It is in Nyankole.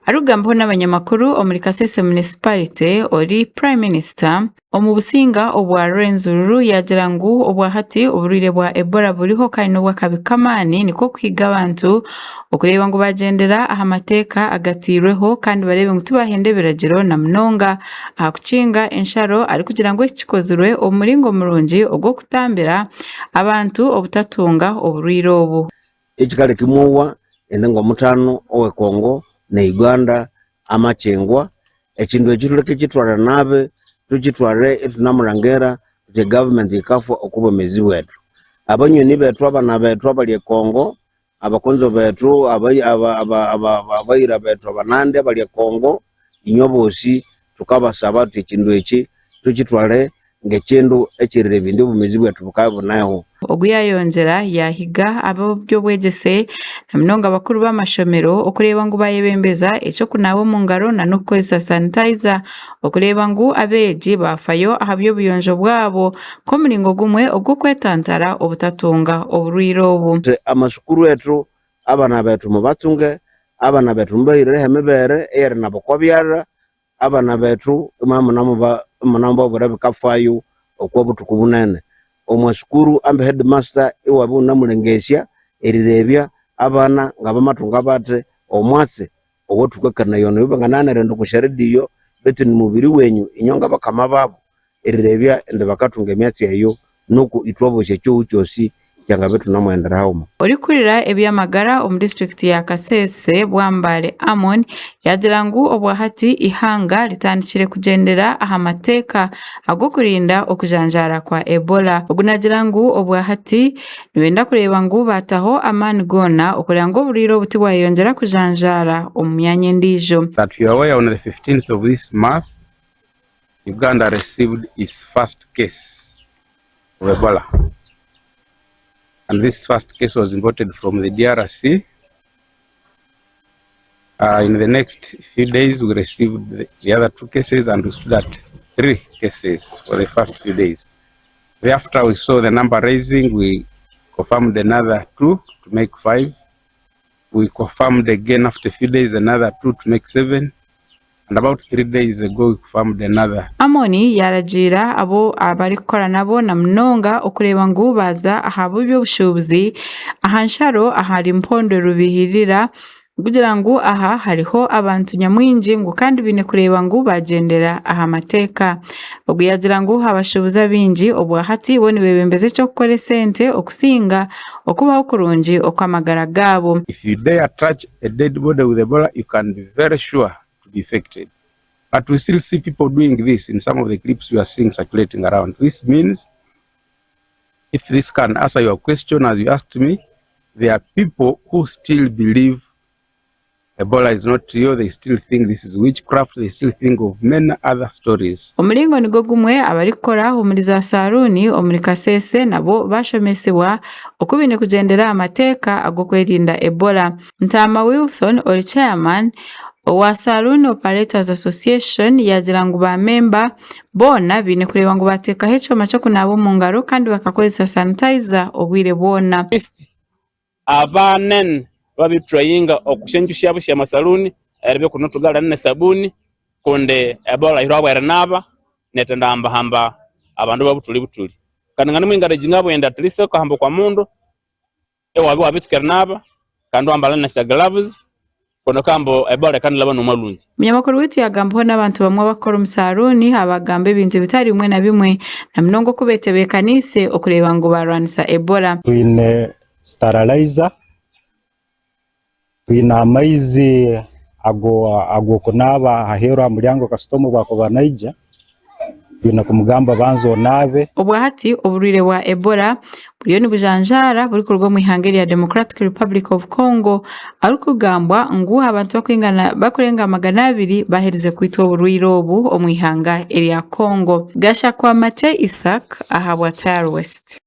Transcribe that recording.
Arikugambaho n'abanyamakuru omuri Kasese Municipality, ori Prime Minister omu Businga obwa Rwenzururu yaagira ngu obwahati oburwaire bwa Ebola buriho kandi n'obw'akabi k'amaani nikwo kuhiga abantu okureeba ngu baagyendera aha mateeka agateirweho kandi bareebe ngu tibahenda ebiragiro na munonga aha kukinga ensharo arikugira ngu eki kikozirwe omu muringo murungi ogw'okutambira abantu obutatunga oburwaire obu. Ekikali kimwowa ende ng'omutano owe Congo ne Uganda amakyengwa, ekindu ekyo tuleke kitwara nabi, tukitware ithunamulhangira thuthi egavumenti yikafwa okwa bwemezi bwethu. Abanyoni bethu abana bethu abali e Congo, abakonzo bethu, abayira bethu abanandi abali e Congo, inywe abosi thukabasaba thuthi ekindu eki tukitwale ng'ekindu ekirirebya indi obwomeezi bwaitu bukaba buneho. Ogu yaayongyera yaahiga ab'eby'obwegyese na munonga abakuru b'amashomero okureeba ngu baayebembeza eky'okunaaba omu ngaro na n'okukoresa sanitayiza okureeba ngu abeegi baafayo aha by'obuyonjo bwabo nk'omuringo gumwe ogw'okwetantara obutatunga oburwaire obu. Amasukuru ethu abana bethu mubatsunge, abana bethu mubahireho emibere eyerinaba okwa byalha, Abana bethu imunamubabwira ebikafayo okwa buthuku bunene. Omwa sukuru ambi headmaster iwabya iwunamulengesya erirebya abana ngabamathunga bathi omwatsi owathukakanaya ono ibanganagha nerighenda okwa syarediyo betu nimubiri wenyu inywe ngabakama babu erirebya indi bakathunga emyatsi eyo Nuku itwe abosi ekyohu kyosi kyangabya ithunamughendera haghuma. Orikurira eby'amagara omu disiturikiti ya Kasese, Bwambale Amon yaagira ngu obwahati eihanga ritandikire kugyendera aha mateeka ag'okurinda okujanjaara kwa Ebola. Ogu naagira ngu obwahati nibenda kureeba ngu baataho amaani goona okureeba ngu oburwaire obu tibwayeyongyera kujanjaara omu myanya endiijo. That you are aware on the 15th of this month Uganda received its first case of Ebola and this first case was imported from the DRC. Uh, in the next few days we received the, the other two cases and we stood at three cases for the first few days. Thereafter we saw the number raising, we confirmed another two to make five. We confirmed again after a few days another two to make seven. And about 3 days ago we confirmed another. Amoni yaaragiira abu abarikukora nabo na munonga okureeba ngu baaza aha b'eby'obushuubuzi aha nsharo ahari Mpondwe Rubihirira kugira ngu aha hariho abantu nyamwingi ngu kandi baine kureeba ngu baagyendera aha mateeka. Ogu yaagira ngu abashuubuzi abaingi obwahati bo nibeebembeza eky'okukora esente okusinga okubaho kurungi okw'amagara gaabo. If you dare touch a dead body with Ebola you can be very sure to be infected but we still see people doing this in some of the clips we are seeing circulating around. This means if this can answer your question as you asked me, there are people who still believe Ebola is not real, they still think this is witchcraft, they still think of many other stories. Omuringo nigwo gumwe abarikukora omuri za saruuni omuri Kasese nabo bashomesibwa oku baine kugyendera aha mateeka ag'okwerinda Ebola. Ntaama Wilson ori chairman owa Saloon Operators Association yaagira ngu ba memba boona baine kureeba ngu baateekaho ekyoma ky'okunaaba omu ngaro kandi bakakozesa sanitizer obwire bwona. Abanene babitrayinga okusya enju syabo syamasaluni eribya kuno thugalana ne sabuni kundi Ebola yirwa bwerinaba netenda hambahamba abandu babuthuli buthuli. Kandi ngane mwingarejinga bwende at least wukahamba okwa mundu iwabya iwabitsuka erinaba kandi iwambalha nesya gloves kundi wukahamba Ebola yikanilhaba nomwalhunzi. Omunyamakuru waitu yaagambaho n'abantu bamwe abarikukora omu saruuni abaagamba ebintu bitari bimwe na bimwe na munonga oku beetebeekaniise okureeba ngu baarwanisa Ebola. Twine sterilizer, twine amaizi ag'okunaaba aheeru aha muryango kasitoma obu akuba naija, twine kumugamba banza onaabe. Obwahati oburwaire bwa Ebola buriyo nibujanjaara burikuruga omu ihanga erya Democratic Republic of Congo aharikugambwa ngu abantu barikurenga 200 baaherize kwitwa oburwaire obu omu ihanga erya Congo. Gashakwa Mate Isaac ahabwa Tayari West.